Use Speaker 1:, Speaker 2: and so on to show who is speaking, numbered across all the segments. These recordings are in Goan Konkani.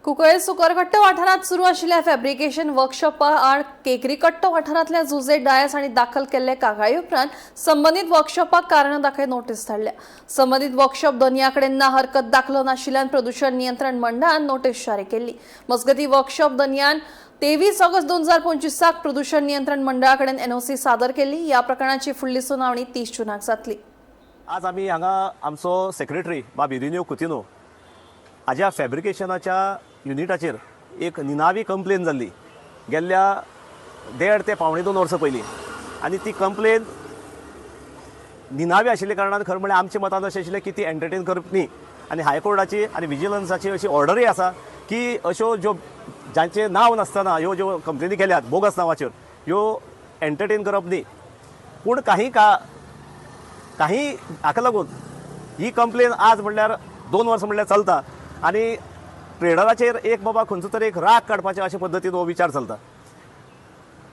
Speaker 1: कुंकळे सुकरकट्ट वाठारांत सुरू आशिल्ल्या फॅब्रिकेशन वर्कशॉपा आड केकरीकट्ट वाठारांतल्या जुजे डायस हांणी दाखल केल्ले कागाळी उपरांत संबंदीत वर्कशॉपाक कारणां दाखय नोटीस धाडल्या. संबंदीत वर्कशॉप धनया कडेन ना हरकत दाखलो नाशिल्ल्यान प्रदूषण नियंत्रण मंडळान नोटीस जारी केल्ली. मजगतीं, वर्कशॉप धनयान 23 ऑगस्ट 2025 प्रदूषण नियंत्रण मंडळा कडेन एनओसी सादर केल्ली. ह्या प्रकरणाची फुडली सुनावणी 30 जूनाक जातली.
Speaker 2: आज आमी हांगा आमचो सेक्रेटरी बाब इरिनियो कुतिनो हाज्या फॅब्रिकेशनाच्या युनिटाचेर एक निनावी कंप्लेन जाल्ली गेल्ल्या 1.5 ते 1.75 वर्सां पयलीं आनी ती कंप्लेन निनावी आशिल्ल्या कारणान खरें म्हणल्यार आमच्या मतान अशें आशिल्लें की ती एंटरटेन करप न्ही आनी हायकोर्टाची आनी विजिलन्साची अशी ऑर्डरूय आसा की अश्यो ज्यो जांचें नांव नासतना ह्यो ज्यो कंप्लेनी केल्यात बोगस नांवाचेर, ह्यो एंटरटेन करप न्ही. पूण काही का काही हाका लागून ही कंप्लेन आज म्हणल्यार 2 वर्सां म्हणल्यार चलता आनी ट्रेडराचेर एक बाबा खंयचो तरी एक राग काडपाचे अशे पद्दतीन हो विचार चलता.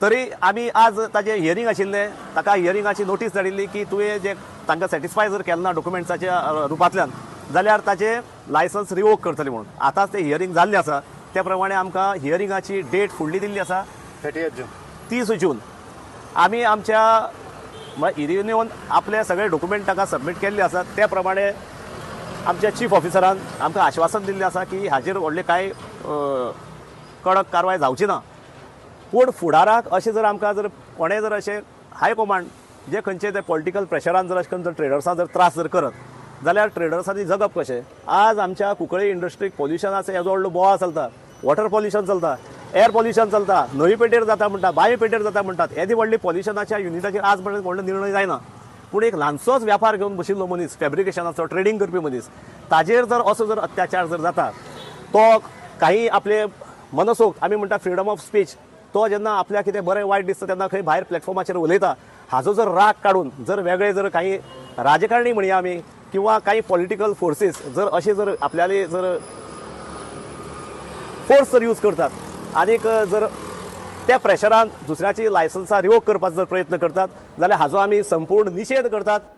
Speaker 2: तरी आमी आज ताजें हियरींग आशिल्लें. ताका हियरिंगाची नोटीस धाडिल्ली की तुवें जे तांकां सॅटिस्फाय जर केलें ना डॉक्युमेंट्साच्या रुपांतल्यान जाल्यार ताचें लायसन्स रिवोक करतले म्हणून. आतांच तें हियरींग जाल्लें आसा. त्या प्रमाणे आमकां हियरिंगाची डेट फुडली दिल्ली आसा.
Speaker 3: 30 जून.
Speaker 2: 30 जून. आमी आमच्या म्हळ्यार इरिनियोन आपले सगळे डॉक्युमेंट ताका सबमीट केल्ले आसात. त्या प्रमाणे आमच्या चीफ ऑफिसरान आमकां आश्वासन दिल्लें आसा की हाजेर व्हडलें कांय कडक कारवाय जावची ना. पूण फुडाराक अशें जर आमकां जर कोणें जर अशें हाय कमांड जे खंयचे ते पॉलिटिकल प्रेशरान जर अशें करून जर ट्रेडर्सां जर त्रास जर करत जाल्यार ट्रेडर्सांनी जगप कशें? आज आमच्या कुंकळ्ळे इंडस्ट्रीक पोल्युशनाचो येदो व्हडलो बोवाळ चलता. वॉटर पोल्युशन चलता, एअर पोल्युशन चलता, न्हंय पेटेर जाता म्हणटा, बांय पेटेर जाता म्हणटात. येदी व्हडली पोल्युशनाच्या युनिटाचेर आज पर्यंत व्हडलो निर्णय जायना. पूण एक ल्हानसोच व्यापार घेवन बशिल्लो मनीस, फॅब्रिकेशनाचो ट्रेडींग करपी मनीस, ताजेर जर असो जर अत्याचार जर जाता, तो काही आपले मनसोक्त, आमी म्हणटा फ्रिडम ऑफ स्पीच, तो जेन्ना आपल्याक कितें बरें वायट दिसता तेन्ना खंय भायर प्लॅटफॉर्माचेर उलयता. हाजो जर राग काडून जर वेगळे जर काही राजकारणी म्हणया आमी किंवा काही पॉलिटिकल फोर्सीस जर अशे जर आपल्याले जर फोर्स जर यूज करतात आनीक जर त्या प्रेशरान दुसऱ्याची लायसन्सां रिवोक करपाचो जर प्रयत्न करतात जाल्यार हाजो आमी संपूर्ण निशेध करतात.